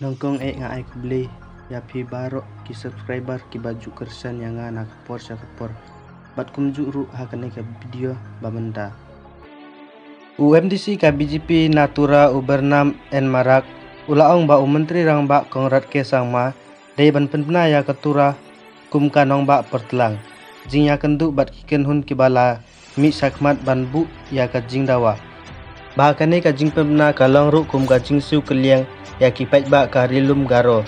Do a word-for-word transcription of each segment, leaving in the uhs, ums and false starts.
Nyngkong eh nga ai khublei ïa phi baroh ki subscriber kiba ju kyrshan ïa nga na ka por sha ka por. Bad kumjuh ruh ha kane ka video ba mynta. U M D C ka B J P na Tura u Burnham N Marak u la ong ba u Myntri Rangbah Conrad K Sangma dei ban pynbna ïa ka Tura kum ka nongbah por tlang. Jingïakynduh bad ki kynhun kiba la mih shakhmat ban buh ïa ka jingdawa ba kane ka jingpynbna ka long ruh kum ka jingsiew kylliang ïa ki paidbah ka Ri Lum Garo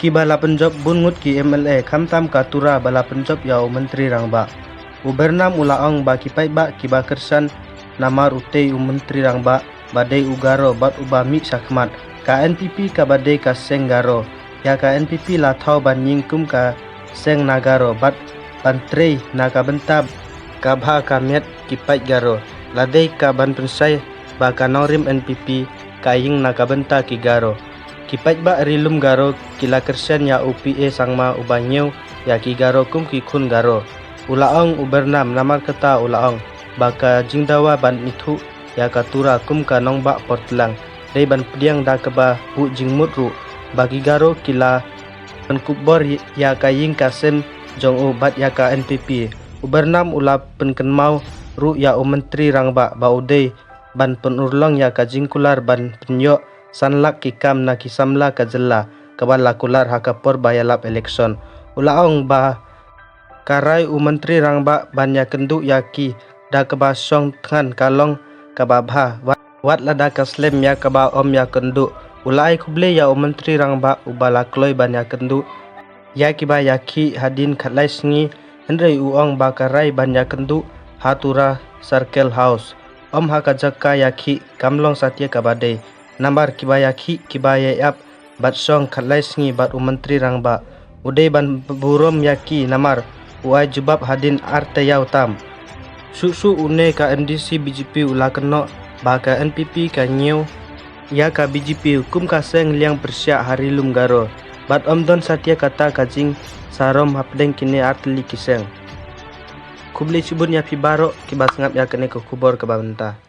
kiba la pynjop bun ngut ki M L A, khamtam ka Tura ba la pynjop ïa u Myntri Rangbah. U Burnham u la ong ba ki paidbah kiba kyrshan namar utei u Myntri Rangbah ba dei u Garo bad uba mih shakhmat. Ka N P P kaba dei ka seng Garo, ïa ka N P P la thaw ban ïeng kum ka seng na Garo bad ban trei na ka bynta ka bha ka miat ki paid Garo. La dei ka ban pynshai ba ka nongrim N P P ka ïeng na ka bynta ki Garo. Ki paidbah Ri Lum Garo ki la kyrshan ïa u P A Sangma uba ñiew ïa ki Garo kum ki khun Garo. U la ong u Burnham, namar kata u la ong ba ka jingdawa ban ithuh ïa ka Tura kum ka nongbah por tlang dei ban pdiang da kaba buh jingmut ruh ba ki Garo ki la pynkupbor ïa ka ïing ka sem jong u bad ïa ka N P P. U Burnham u la pynkynmaw ruh ïa u Myntri Rangbah ba u dei ban pynurlong ïa ka jingkular ban pynïoh san lak ki kam na ki samla ka jylla kaba la kular ha ka por ba ïalap election. U la ong ba ka rai u Myntri Rangbah ban ïakynduh ïa ki da kaba shong thngan ka long kaba bha wat, wat lada ka slem ïa kaba ym ïakynduh. U la ai khublei ïa u Myntri Rangbah uba la kloi ban ïakynduh ïa kiba ïakhih hadien khatlai sngi, hynrei u ong ba ka rai ban ïakynduh ha Tura Circle House, ym ha ka jaka ïakhih, kam long satia kaba dei. Namar kiba ïakhih kiba ïaiap bad shong khatlai sngi bad u Myntri Rangbah, u dei ban burom ïa ki namar u ai jubab hadien ar taïew tam. Shuh shuh une ka M D C B J P u la kynnoh ba ka N P P ka ñiew ïa ka B J P kum ka seng liang pyrshah ha Ri Lum Garo bad ym don satia kata ka jingsarong hapdeng kine ar tylli ki seng. Khublei shibun ïa phi baroh kiba sngap ïa kane ka khubor kaba mynta.